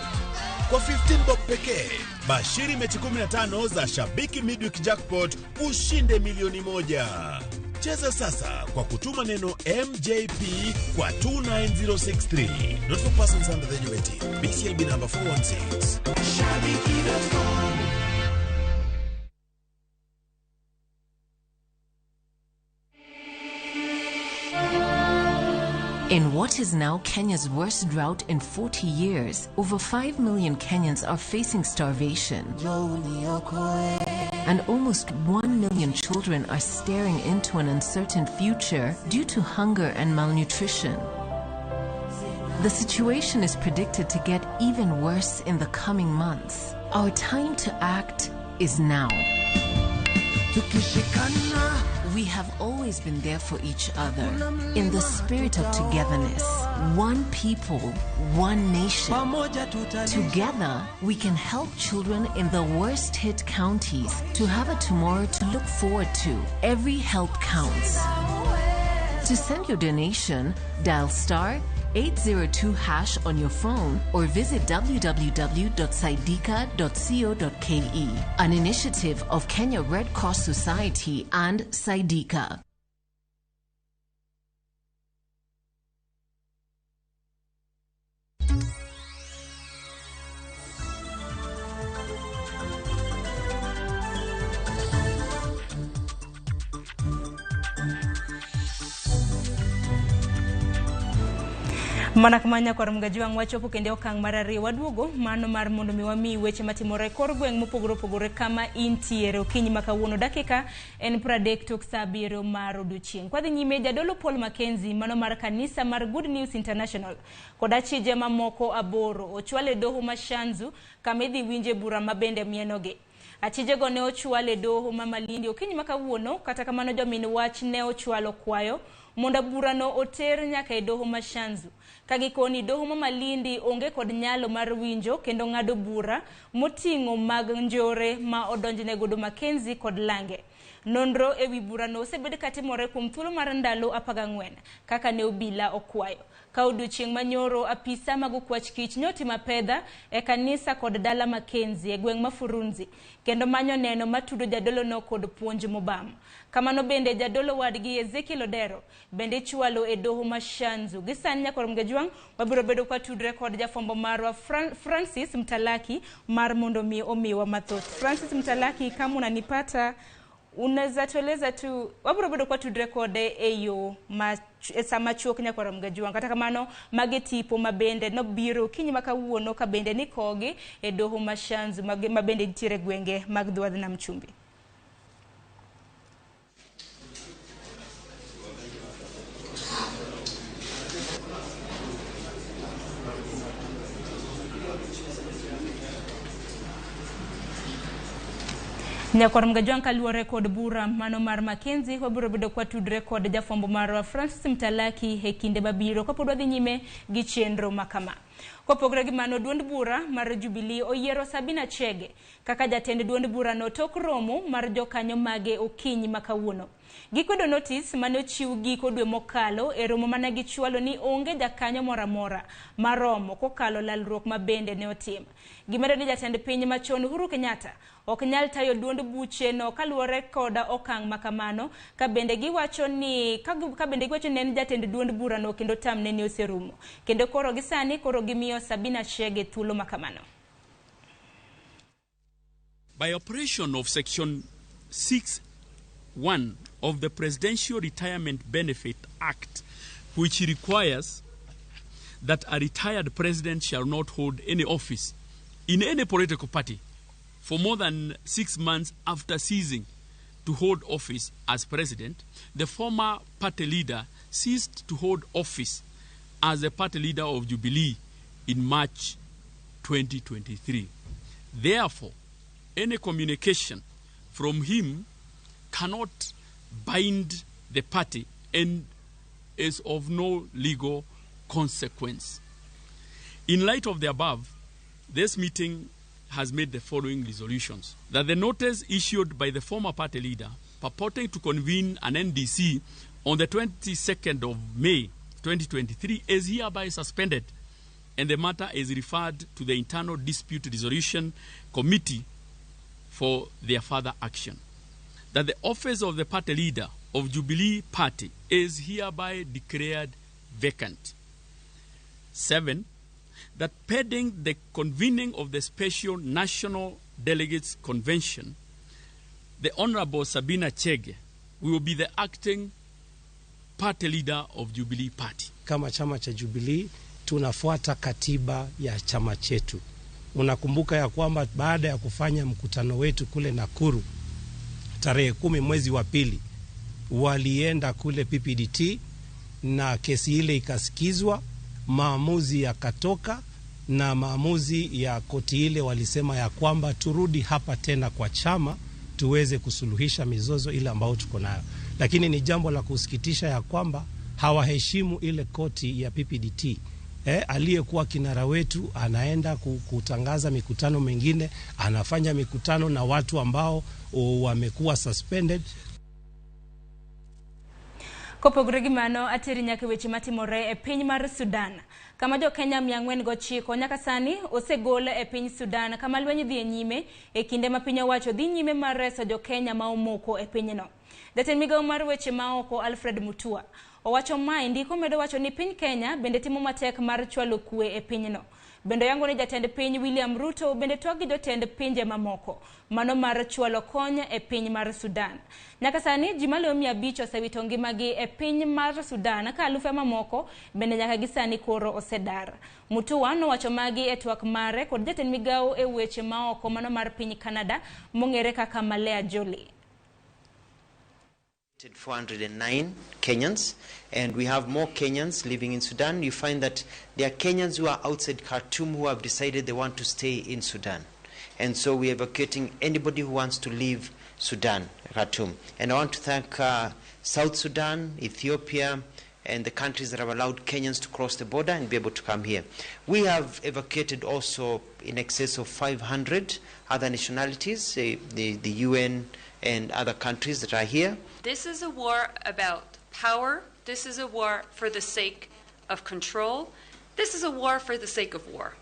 Kwa 15 bob pekee, bashiri mechi 15 za Shabiki Midweek Jackpot ushinde milioni 1. Cheza sasa kwa kutuma neno MJP kwa 29063. Not for persons under the age of 18. BCLB number 416. Shabiki.com. In what is now Kenya's worst drought in 40 years, over 5 million Kenyans are facing starvation. And almost 1 million children are staring into an uncertain future due to hunger and malnutrition. The situation is predicted to get even worse in the coming months. Our time to act is now. Tukishikana, We have always been there for each other in the spirit of togetherness. One people, one nation. Together, we can help children in the worst hit counties to have a tomorrow to look forward to. Every help counts. To send your donation, dial star 802 hash on your phone or visit www.saidika.co.ke. An initiative of Kenya Red Cross Society and Saidika. Mana kamanya kwar mgaji wang' wachopo kendo okang' mar ariyo waduogo mano mar mondo mi wami weche matimore e kor gweng' mopogore opogore kama intiere okinyi ma kawuono dakika en 30 tok saa 7 mar odiochieng'. Kwadhi nyime jadolo Paul Mackenzie mano mar kanisa mar Good News International kod achije mamoko 8 ochwal e doho ma Shanzu kama idhi winje bura ma bende mienogi. Achijego ne ochwal e doho ma Malindi okinyi ma kawuono, kata kamano jomin wach ne ochwalo kwayo mondo burano oter nyaka e doho ma Shanzu. Ka gikoni doho ma Malindi onge kod nyalo mar winjo kendo ng'ado bura moting'o mag njore ma odonjne godo Mackenzie kod Lange. Nonro ewi burano osebed katimore kuom thuolo mar ndalo 14 kaka ne obila okwayo. Ka odiochieng' manyoro apisa mag okwach kich nyotimo apedha e kanisa kod dala Mackenzie e gweng' ma Furunzi kendo manyo neno matudo jadolono kod puonj mobam. Kamano bende jadolo wadgi Ezekiel Odero bende ichwalo e doho ma Shanzu. Gi sani nyakwar Mgajwang' wabiro bedo kwa tudre kod jafwambo marwa Francis Mtalaki mar mondo mi omiwa mathoth. Francis Mtalaki, kama unanipata unaweza tueleza tu wabiro bedo kwa tudre kode e yo ma sama chuok nyakwar Mgajwang'. Kata kamano magi tipo mabende nobiro kinyi ma kawuono ka bende nikogi e doho ma Shanzu mabende nitiere gwenge mag dho wadh nam chumbi. Nyakwar Mgajwang' kaluwore kod bura mano mar Mackenzie wabiro bedo kwa tudre kod jafwambo marwa Francis Mtalaki e kinde mabiro kapod wadhi nyime gi chenro makama. Kopogore gi mano, duond bura mar Jubilee oyiero Sabina Chege kaka jatend duond burano tok romo mar jokanyo mage okinyi ma kawuono. Gikwedo notis mane ochiw giko dwe mokalo e romo mane gichwalo ni onge jakanyo moro amora maromo kokalo lalruok ma bende ne otim. Gimedo ni jatend piny machon Uhuru Kenyatta ok nyal tayo duond bucheno kaluwore koda okang' makamano, ka bende giwacho ni en jatend duond burano kendo tamne ni oserumo. Kendo koro gi sani koro gimiyo Sabina Chege thuolo makamano. By operation of Section 6(1) of the Presidential Retirement Benefit Act, which requires that a retired president shall not hold any office in any political party for more than 6 months after ceasing to hold office as president, the former party leader ceased to hold office as the party leader of Jubilee in March 2023. Therefore, any communication from him cannot bind the party and is of no legal consequence. In light of the above, this meeting has made the following resolutions. That the notice issued by the former party leader purporting to convene an NDC on the 22nd of May 2023 is hereby suspended and the matter is referred to the Internal Dispute Resolution Committee for their further action. That the office of the party leader of Jubilee Party is hereby declared vacant. 7, that pending the convening of the Special National Delegates Convention, the Honorable Sabina Chege will be the acting party leader of Jubilee Party. Kama chama cha Jubilee tunafuata katiba ya chama chetu. Unakumbuka ya kwamba baada ya kufanya mkutano wetu kule Nakuru tarehe 10 mwezi wa pili, walienda kule PPDT na kesi ile ikasikizwa, maamuzi yakatoka, na maamuzi ya koti ile walisema ya kwamba turudi hapa tena kwa chama tuweze kusuluhisha mizozo ile ambayo tuko nayo. Lakini ni jambo la kusikitisha ya kwamba hawaheshimu ile koti ya PPDT. Aliyekuwa kinara wetu anaenda kutangaza mikutano mingine, anafanya mikutano na watu ambao wamekuwa suspended. Kopogore gi mano, ateri nyaka weche matimore e piny mar Sudan. Kama jo Kenya 409 nyaka sani osegol e piny Sudan kama lweny dhi e nyime e kinde ma piny owacho dhi nyime mar reso jo Kenya ma omoko e pinyno. Jatend migawo mar weche maoko Alfred Mutua owacho mae ndiko medo wacho ni piny Kenya bende timo matek mar chwalo kwe e pinyno. Bende oyango ni jatend piny William Ruto bende twak gi jotend pinje mamoko mano mar chwalo kony e piny mar Sudan. Nyaka sani ji maloyo 500 osewito ngimagi e piny mar Sudan ka alufe mamoko bende nyaka gi sani koro osedar. Mutua nowacho magi e twak mare kod jatend migawo e weche maoko mano mar piny Canada mong'ere kaka Malea Jolie. 409 Kenyans, and we have more Kenyans living in Sudan. You find that there are Kenyans who are outside Khartoum who have decided they want to stay in Sudan. And so we are evacuating anybody who wants to leave Sudan, Khartoum. And I want to thank South Sudan, Ethiopia, and the countries that have allowed Kenyans to cross the border and be able to come here. We have evacuated also in excess of 500 other nationalities, the UN and other countries that are here. This is a war about power. This is a war for the sake of control. This is a war for the sake of war.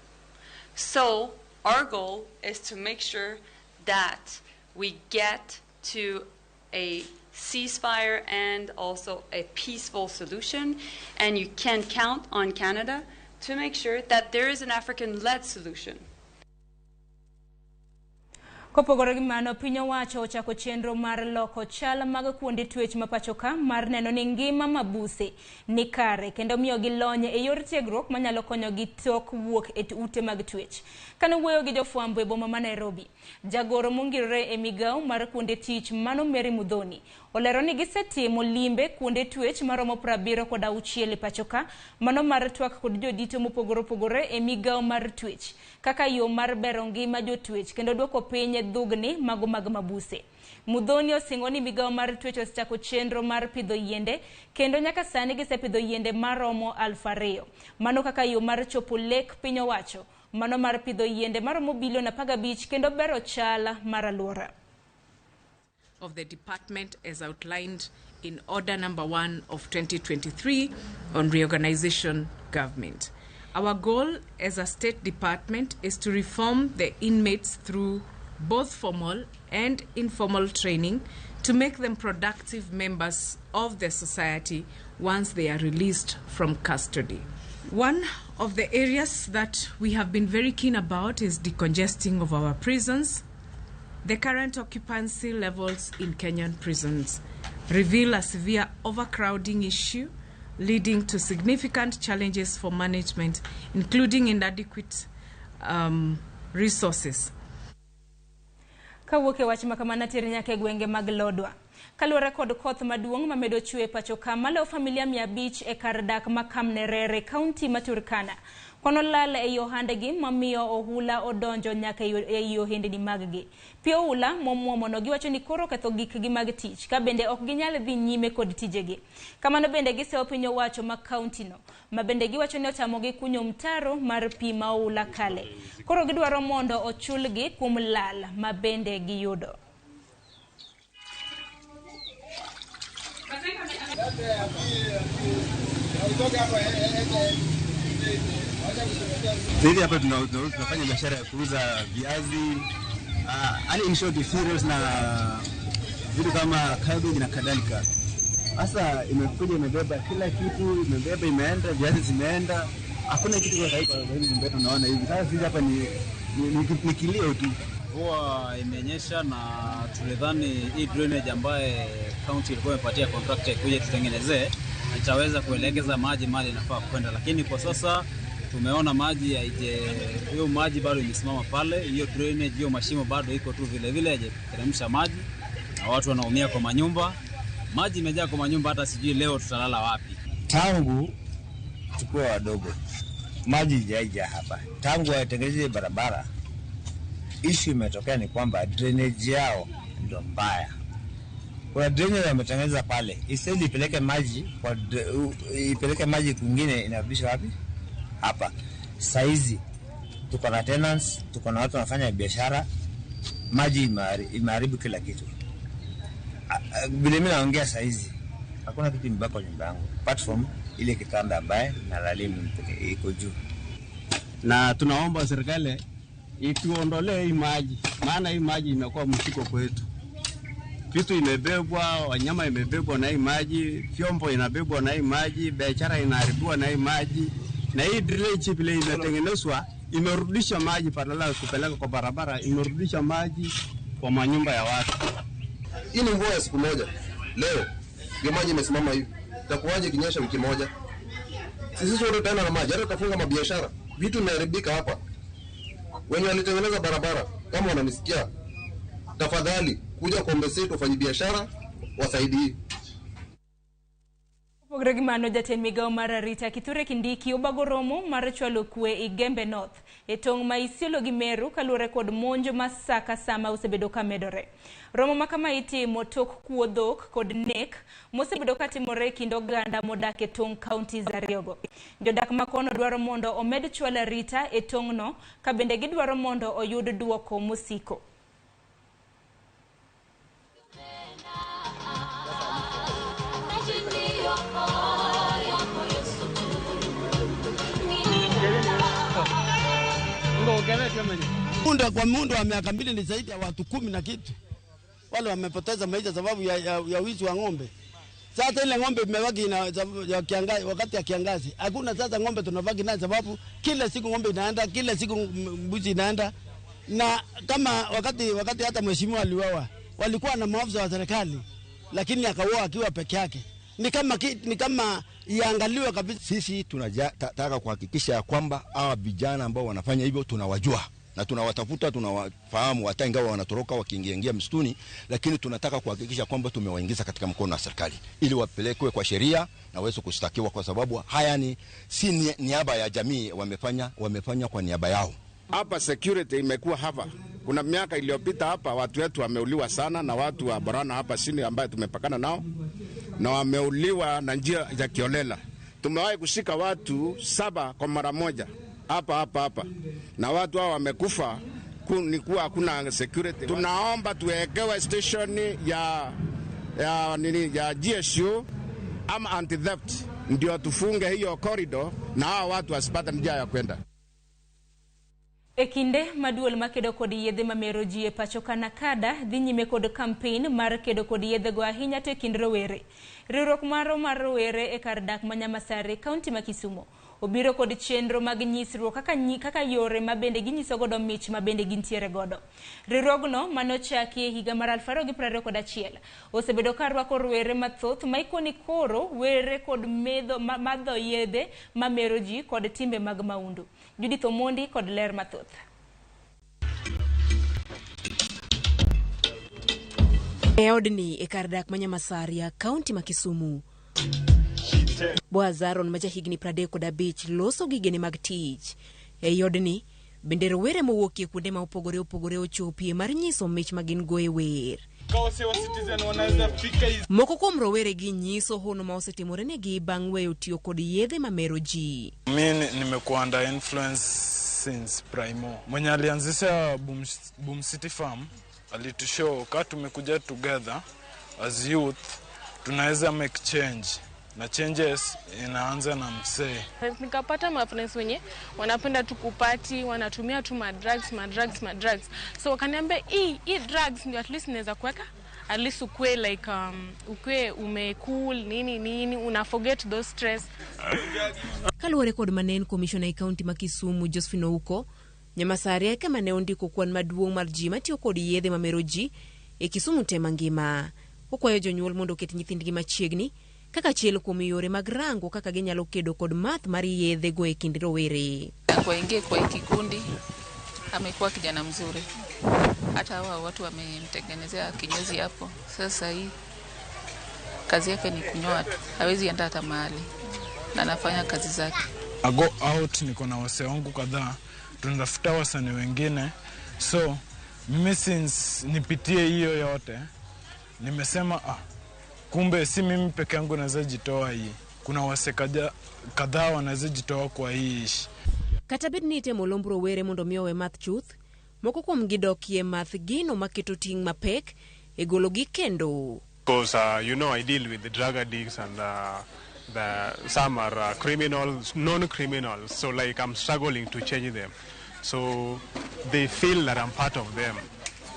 So our goal is to make sure that we get to a ceasefire and also a peaceful solution. And you can count on Canada to make sure that there is an African-led solution. Kopogore gi mano, piny owacho ochako chenro mar loko chal mag kuonde twech ma pacho ka mar neno ni ngima mabuse ni kare kendo miyogi lony e yor tiegruok manyalo konyogi tok wuok e ute mag twech. Kane wuoyo gi jofwambo e boma ma Nairobi, jagoro mongirore e migawo mar kuonde tich mano Mary Muthoni olero ni gisetimo limbe kuonde twech maromo 76 e pacho ka mano mar twak kod jodito mopogore opogore e migawo mar twech kaka yo mar bero ngima jotwech kendo duoko piny dhugni mago mag mabuse. Muthoni osingo ni migawo mar twech osechako chenro mar pidho yiende kendo nyaka sani gisepidho yiende maromo 2,000. Mano kaka yo mar chopo lek piny owacho mano mar pidho yiende maromo bilion 15 kendo bero chal mar alwora. Of the department as outlined in Order Number 1 of 2023 on reorganization government. Our goal as a state department is to reform the inmates through both formal and informal training to make them productive members of the society once they are released from custody. One of the areas that we have been very keen about is decongesting of our prisons. The current occupancy levels in Kenyan prisons reveal a severe overcrowding issue leading to significant challenges for management, including inadequate resources. Kawuok e wach makamano teri nyaka e gwenge mag Lodwa. Kaluwore kod koth maduong' mamedo chwe pacho ka maloyo familia 500 e kar dak ma Kamnerere, kaunti ma Turkana. Kono lal e ohandgi mamiyo ohula odonjo nyaka e ohendni maggi. Pi ohula momuomono giwacho ni koro ketho gikgi mag tich ka bende ok ginyal dhi nyime kod tijegi. Kamano bende gisewo piny owacho ma kauntino ma bende giwacho ni otamogi kunyo mtaro mar pi ma ohula kale. Koro gidwaro mondo ochulgi kuom lal ma bende giyudo. Sisi hapa tunafanya biashara ya kuuza viazi, in short cereals na vitu kama cabbage na kadhalika. Sasa imekuja imebeba kila kitu, imebeba imeenda, viazi zimeenda, hakuna kitu kwa sasa hivi mbele tunaona hivi. Sasa sisi hapa ni kilio tu. Mvua imenyesha na tulidhani hii drainage ambaye county ilikuwa imepatia contractor kuja tutengenezee itaweza kuelekeza maji mali inafaa kwenda, lakini kwa sasa tumeona maji haije, hiyo maji bado imesimama pale, hiyo drainage, hiyo mashimo bado iko tu vile vile haijateremsha maji na watu wanaumia kwa manyumba. Maji imejaa kwa manyumba, hata sijui leo tutalala wapi. Tangu tukiwa wadogo maji haija hapa, tangu watengeneze barabara. Issue imetokea ni kwamba drainage yao ndio mbaya. Kuna drainage wametengeneza pale, instead ipeleke maji kwa ipeleke maji kwingine, inarudisha wapi? Hapa. Saizi tuko na tenants, tuko na watu wanafanya biashara, maji imeharibu kila kitu. Vile mimi naongea saizi, hakuna kitu imebaki kwa nyumba yangu apart from ile kitanda ambaye nalalia mimi peke iko juu. Na tunaomba serikali ituondolee hii maji, maana hii maji imekuwa mshiko kwetu. Kitu imebebwa, wanyama imebebwa na hii maji, vyombo inabebwa na hii maji, biashara inaharibiwa na hii maji. Na hii drainage vile imetengenezwa imerudisha maji badala ya kupeleka kwa barabara, imerudisha maji kwa manyumba ya watu. Hii ni mvua ya siku moja leo ndio maji imesimama hivi, itakuwaje ikinyesha wiki moja? Sisi sote tutaenda na maji, hata tutafunga mabiashara, vitu vimeharibika hapa. Wenye walitengeneza barabara, kama wananisikia, tafadhali kuja compensate wafanyabiashara, wasaidie. Opogore gi mano, jatend migao mar arita Kithure Kindiki obago romo mar chwalo kwe Igembe North e tong' ma Isiolo gi Meru kaluwore kod monjo ma sa ka sa ma osebedo ka medore. Romo ma kama itimo tok kuo dhok kod nek mosebedo ka timore e kind oganda modak e tong' counties ariyogo. Jodak ma kono dwaro mondo omed chwalo arita e tong'no ka bende gidwaro mondo oyud duoko mosiko. Muda kwa muda wa miaka 2 ni zaidi ya watu 10 na kitu wale wamepoteza maisha sababu ya wizi wa ng'ombe. Sasa ile ng'ombe imebaki ya kiangazi, wakati ya kiangazi hakuna sasa ng'ombe tunabaki nayo, sababu kila siku ng'ombe inaenda, kila siku mbuzi inaenda. Na kama wakati hata mheshimiwa aliuawa, walikuwa na maafisa wa serikali, lakini akauawa akiwa peke yake. Ni kama iangaliwe kabisa. Sisi tunataka kuhakikisha ya kwamba hawa vijana ambao wanafanya hivyo tunawajua na tunawatafuta, tunawafahamu, hata ingawa wanatoroka wakiingia msituni, lakini tunataka kuhakikisha kwamba tumewaingiza katika mkono wa serikali ili wapelekwe kwa sheria na waweze kushtakiwa, kwa sababu haya ni si niaba ya jamii, wamefanya kwa niaba yao. Hapa security imekuwa hapa. Kuna miaka iliyopita hapa watu wetu wameuliwa sana na watu wa Borana hapa chini ambaye tumepakana nao, na wameuliwa na njia ya kiolela. Tumewahi kushika watu 7 kwa mara moja hapa, na watu hao wamekufa ni kuwa hakuna security. Tunaomba tuwekewe station ya GSU ama anti theft, ndio tufunge hiyo corridor na hao watu wasipate njia ya kwenda. E kinde maduol makedo kod yedhe mamero ji e pacho Kanakada dhi nyime kod campaign mar kedo kod yedhego ahinya to e kind rowere. Riwruok maro mar rowere e kar dak ma Nyamasare, kaunti ma Kisumo, obiro kod chenro mag nyisruok kaka yore ma bende ginyiso godo mich ma bende gintiere godo. Riwruogno manochaki e higa mar 2021 osebedo ka rwako rowere mathoth ma ikoni koro were kod madho yedhe mamero ji kod timbe mag maundu. Judith Omondi kod ler mathoth. E odni e kar dak ma Nyamasaria, kaunti ma Kisumu, Boaz Aaron ma jahigni 35 loso gigene mag tich. E odni bende rowere mowuok e kuonde ma opogore opogore ochopie mar nyiso mich ma gin go e wer. Moko kuom rowere gi nyiso hono ma osetimorenegi bang' weyo tiyo kod yedhe mamero ji. Mimi nimekuwa under influence since primo. Mwenye alianzisha Boom City Farm alitushow kama tumekuja together as youth tunaweza make change, na changes inaanza na msee. Nikapata ma friends wenye wanapenda tu kupati, wanatumia tu ma drugs. So wakaniambia hii drugs ndio at least naweza kuweka, at least ukue like ukue umecool nini una forget those stress. Kaluwore kod manen commissioner e county ma Kisumu Josephine Ouko, Nyamasaria kama ne ondiko kwan maduong' mar ji matiyo kod yedhe mamero ji e Kisumu te mangima. Okwayo jonyuol mondo oket nyithindgi machiegni kaka achiel kuom yore mag rango kaka ginyalo kedo kod math mar yedhe go e kind rowere. Kuingia kwa kikundi amekuwa kijana mzuri, hata hao watu wamemtengenezea kinyozi hapo. Sasa hii kazi yake ni kunyoa tu, hawezi enda hata mahali na anafanya kazi zake. I go out, niko na wase wangu kadhaa, tunatafuta wasanii wengine. So mimi since nipitie hiyo yote, Nimesema kumbe si mimi peke yangu naweza jitoa hii. Kuna wase kadhaa wanaweza jitoa kwa hii ishi. Kata bed ni itemo lomb rowere mondo mi owe math chuth, moko kuomgi dokie math gino maketo ting' mapek e gologi kendo. Because I deal with the drug addicts and some are criminals, non-criminals. So like I'm struggling to change them. So they feel that I'm part of them.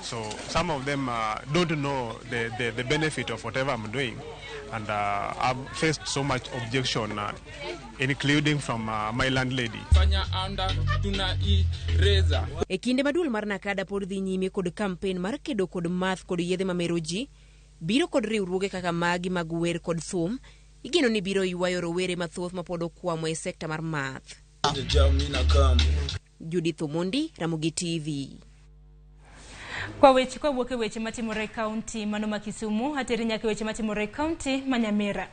So some of them don't know the benefit of whatever I'm doing. And I've faced so much objection, including from my landlady. E kinde ma duol mar NACADA pod dhi nyime kod kampen mar kedo kod math kod yedhe mamero ji, biro kod riwruoge kaka magi mag wer kod thum, igeno ni biro ywayo rowere mathoth mapod okwamo e sekta mar math. Judith Omondi, Ramogi TV. Kwa weche kwa wuok e weche matimore e kaunti mano ma Kisumu, ateri nyaka weche matimore e kaunti ma Nyamira.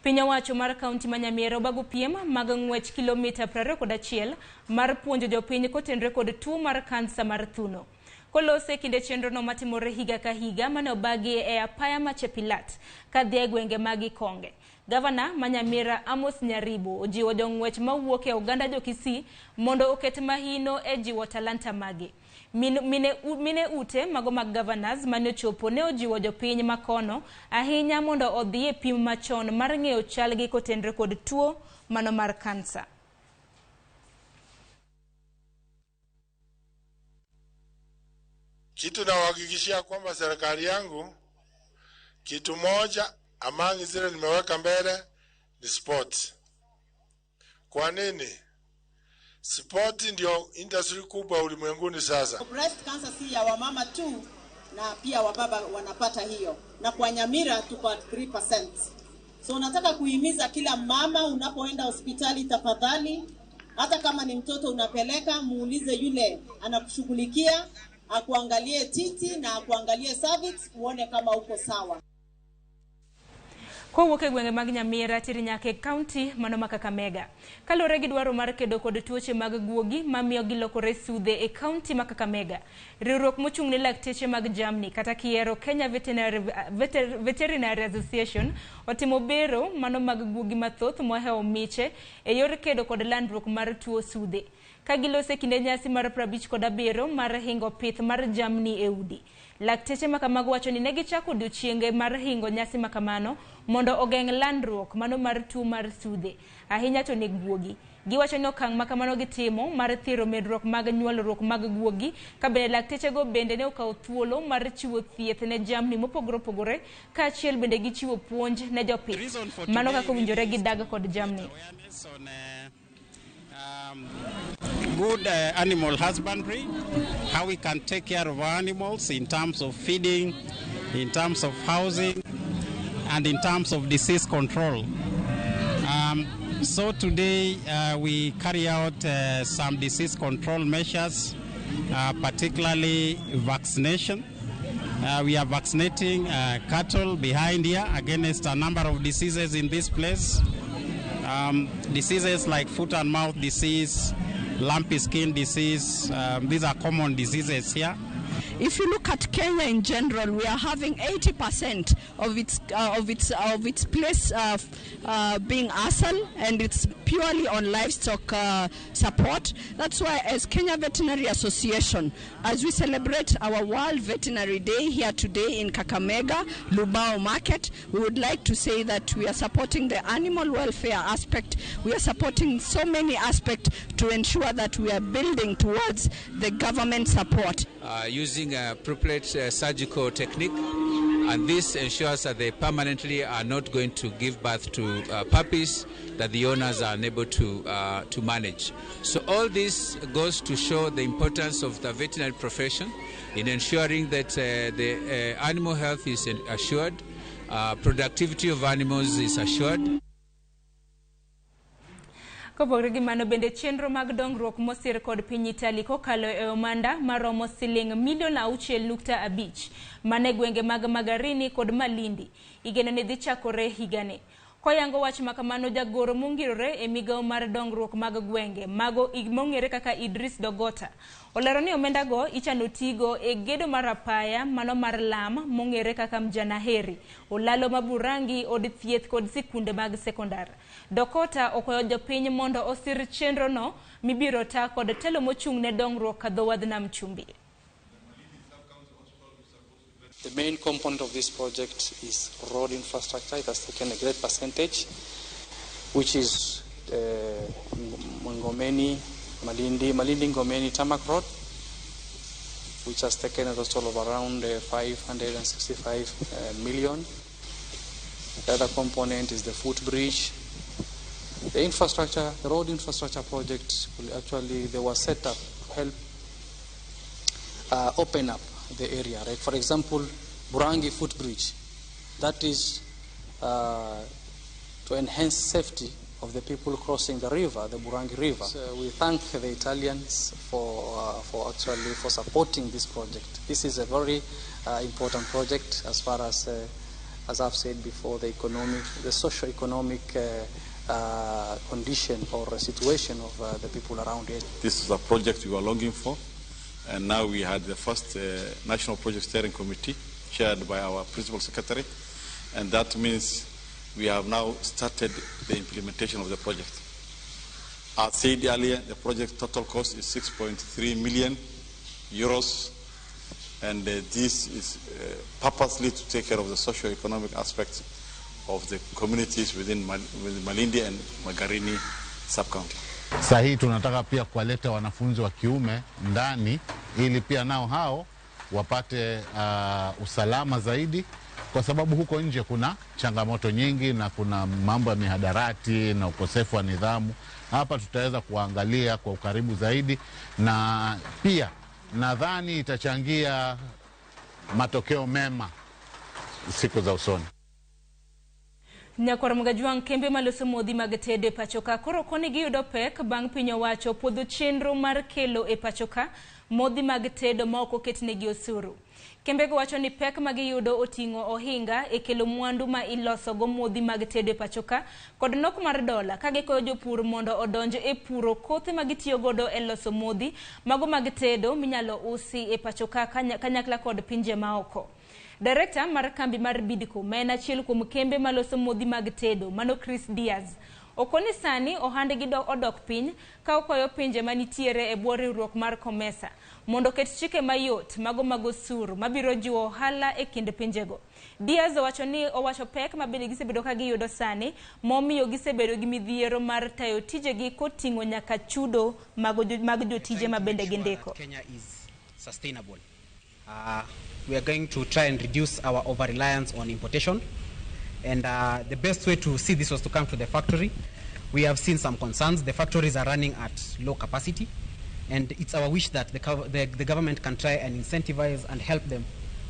Piny owacho mar kaunti ma Nyamira obago piem mag ng'wech kilomita 21 mar puonjo jopiny kotenore kod tuo mar kansa mar thuno. Kolose kinde chenro no matimore higa ka higa mane obagi e apaya ma Chepilat kadhi e gwenge mag Ikonge. Gavana ma Nyamira Amos Nyaribo ojiwo jong'wech mawuok e oganda jo-Kisii mondo oket mahino e jiwo talanta mage. Mine ute mago mag governors mane ochopo ne ojiwo jopiny makono ahinya mondo odhi e pim machon mar ng'eyo chalgi kotenore kod tuo mano mar kansa. Kitu nawahakikishia kwamba serikali yangu kitu moja among zile nimeweka mbele ni sport. Kwa nini? Sport ndio industry kubwa ulimwenguni sasa. Breast cancer si ya wamama tu, na pia wababa wanapata hiyo. Na kwa Nyamira tuko at 3%. So nataka kuhimiza kila mama, unapoenda hospitali tafadhali, hata kama ni mtoto unapeleka, muulize yule anakushughulikia, akuangalie titi na akuangalie cervix, uone kama uko sawa. Kowuok e gwenge mag Nyamira tiri nyaka e kaunti mano ma Kakamega. Kaluwore gi dwaro mar kedo kod tuoche mag guogi mamiyo gilokore sudhe e kaunti ma Kakamega. Riwruok mochung' ne lakteche mag jamni kata kiero Kenya Veterinary Association otimo bero mano mag guogi mathoth mohewo miche e yor kedo kod landruok mar tuo sudhe. Ka gilose kinde nyasi mar 57 mar hingo pith mar jamni e udi. Lakteche makamago wacho ni negichako odiochienge mar hingo nyasi makamano mondo ogeng' landruok mano mar tuo mar sudhe, ahinya to ne guogi. Giwacho ni okang' makamano gitimo mar thiro medruok mag nyuolruok mag guogi, ka bende laktechego bende ne okawo thuolo mar chiwo thieth ne jamni mopogore opogore, kaachiel bende gichiwo puonj ne jopith mano kaka owinjore gidag kod jamni. Good animal husbandry, how we can take care of our animals in terms of feeding, in terms of housing, and in terms of disease control. So today we carry out some disease control measures, particularly vaccination. We are vaccinating cattle behind here against a number of diseases in this place. Diseases like foot and mouth disease, lumpy skin disease, these are common diseases here. If you look at Kenya in general, we are having 80% of its place being ASAL, and it's purely on livestock support. That's why, as Kenya Veterinary Association, as we celebrate our World Veterinary Day here today in Kakamega, Lubao Market, we would like to say that we are supporting the animal welfare aspect. We are supporting so many aspects to ensure that we are building towards the government support. Using appropriate surgical technique, and this ensures that they permanently are not going to give birth to puppies that the owners are unable to manage. So all this goes to show the importance of the veterinary profession in ensuring that the animal health is assured, productivity of animals is assured. Kopogore gi mano bende chenro mag dongruok mosir kod piny Italy kokalo e omenda maromo siling milion 6.5 mane gwenge mag Magarini kod Malindi igeno ni dhi chakore higani. Koyango wach makamano, jagoro mongirore e migawo mar dongruok mag gwenge mago mong'ere kaka Idris Dogota olero ni omendago ichano tigo e gedo mar apaya mano mar lam mong'ere kaka Mjanaheri, Olalo Maburangi, od thieth kod sikunde mag sekondar. Dokota okwayo jopiny mondo osir chenrono mibiro ta kod telo mochung' ne dongruok ka dho wadh nam chumbi. The main component of this project is road infrastructure. It has taken a great percentage, which is Ngomeni, Malindi, Malindi Ngomeni Tarmac Road, which has taken a total of around 565 million. The other component is the footbridge. The infrastructure, the road infrastructure project, will actually, they were set up to help open up the area. Right? For example, Burangi footbridge, that is to enhance safety of the people crossing the river, the Burangi River. So we thank the Italians for supporting this project. This is a very important project as far as I've said before, the economic, the socio-economic condition or situation of the people around it. This is a project we were longing for. And now we had the first National Project Steering Committee chaired by our Principal Secretary, and that means we have now started the implementation of the project. As said earlier, the project total cost is 6.3 million euros, and this is purposely to take care of the socio-economic aspects of the communities within Malindi and Magarini sub-county. Saa hii tunataka pia kuwaleta wanafunzi wa kiume ndani ili pia nao hao wapate usalama zaidi, kwa sababu huko nje kuna changamoto nyingi na kuna mambo ya mihadarati na ukosefu wa nidhamu. Hapa tutaweza kuangalia kwa ukaribu zaidi, na pia nadhani itachangia matokeo mema siku za usoni. Nyakwar Mgajwang' kembe maloso modhi mag tedo e pachoka koro koni giyudo pek bang' piny owacho puodho chenro mar kelo e pachoka modhi mag tedo ma ok oketnegi osuru. Kembego wacho ni pek ma giyudo oting'o ohinga e kelo mwandu ma ilosogo modhi mag tedo e pachoka kod nok mar dola ka gikoyo jopur mondo odonj e puro kothe ma gitiyo godo e loso modhi mago mag tedo minyalo usi e pachoka kanyakla kod pinje maoko. Director mar kambi mar Bidco ma en achiel kuom kembe maloso modhi mag tedo mano Chris Diaz okoni sani ohandgi odok piny ka okwayo pinje manitiere e bwo riwruok mar COMESA mondo oket chike mayot mago mag osuru mabiro jiwo ohala e kind pinjego. Diaz owacho ni owacho pek ma bende gisebedo ka giyudo sani momiyo gisebedo gi midhiero mar tayo tijegi koting'o nyaka chudo mag jotije ma bende gindiko. Kenya is sustainable. We are going to try and reduce our over-reliance on importation. And the best way to see this was to come to the factory. We have seen some concerns. The factories are running at low capacity. And it's our wish that the government can try and incentivize and help them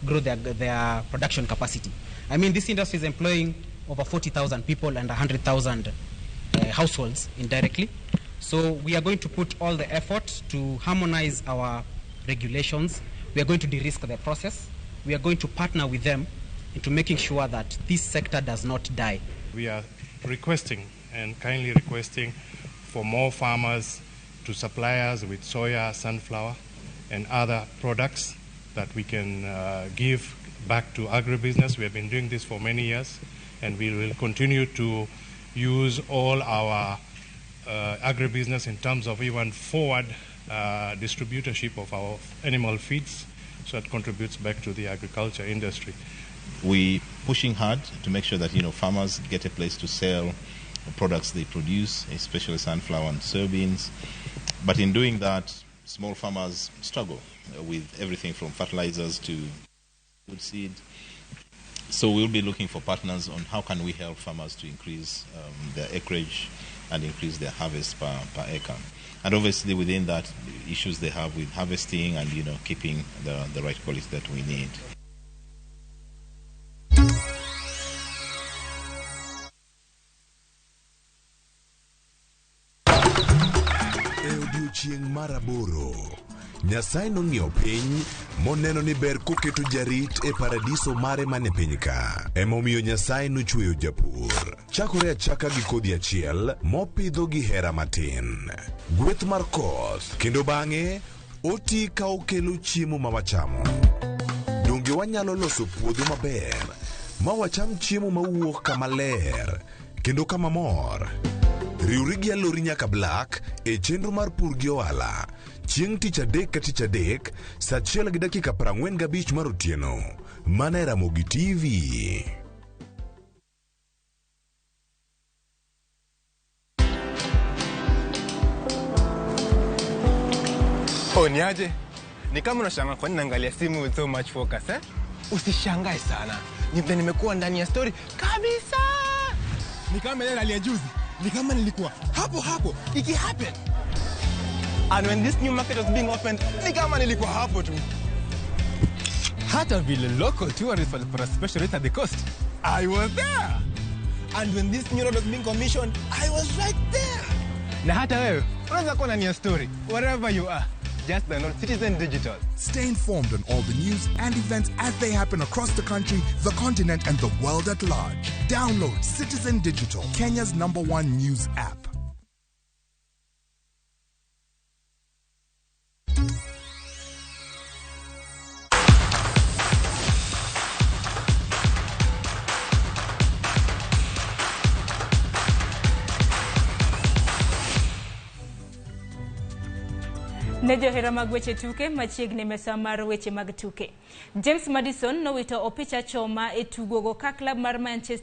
grow their production capacity. I mean, this industry is employing over 40,000 people and 100,000 households indirectly. So we are going to put all the effort to harmonize our regulations. We are going to de-risk the process. We are going to partner with them into making sure that this sector does not die. We are requesting and kindly requesting for more farmers to supply us with soya, sunflower, and other products that we can give back to agribusiness. We have been doing this for many years, and we will continue to use all our agribusiness in terms of even forward distributorship of our animal feeds, so it contributes back to the agriculture industry. We're pushing hard to make sure that farmers get a place to sell the products they produce, especially sunflower and soybeans. But in doing that, small farmers struggle with everything from fertilizers to good seed. So we'll be looking for partners on how can we help farmers to increase their acreage and increase their harvest per acre. And obviously within that, the issues they have with harvesting and keeping the right quality that we need. Odiochieng' mar aboro, Nyasaye nong'iyo piny moneno ni ber koketo jarit e paradiso mare mane piny ka. Emomiyo Nyasaye nochweyo japur. Chakore achaka gi kodhi achiel mopidho gi hera matin. Gweth mar koth kendo bang'e oti ka okelo chiemo ma wachamo. Donge wanyalo loso puodho maber ma wacham chiemo mawuok kama ler kendo kama mor? Riwri gi Alori nyaka Black e chenro mar pur gi ohala chieng' tich adek ka tich adek saa achiel gi dakika 45 mar otieno mana e Ramogi TV. Oh, ni aje? Ni kama unashangaa kwa nini naangalia simu with so much focus, eh? Usishangae sana. Ni vile nimekuwa ndani ya story kabisa. Ni kama ile ya juzi. Ni kama nilikuwa hapo hapo iki happen. And when this new market was being opened, ni kama nilikuwa hapo tu. Hata vile local tourists walipata special rate at the coast, I was there. And when this new road was being commissioned, I was right there. Na hata wewe unaweza kuwa ndani ya story wherever you are. Just download Citizen Digital. Stay informed on all the news and events as they happen across the country, the continent, and the world at large. Download Citizen Digital, Kenya's #1 news app. Ne johera mag weche tuke machiegni mesa mar weche mag tuke. James Maddison nowito opich achoma e tugogo ka klab mar Manchester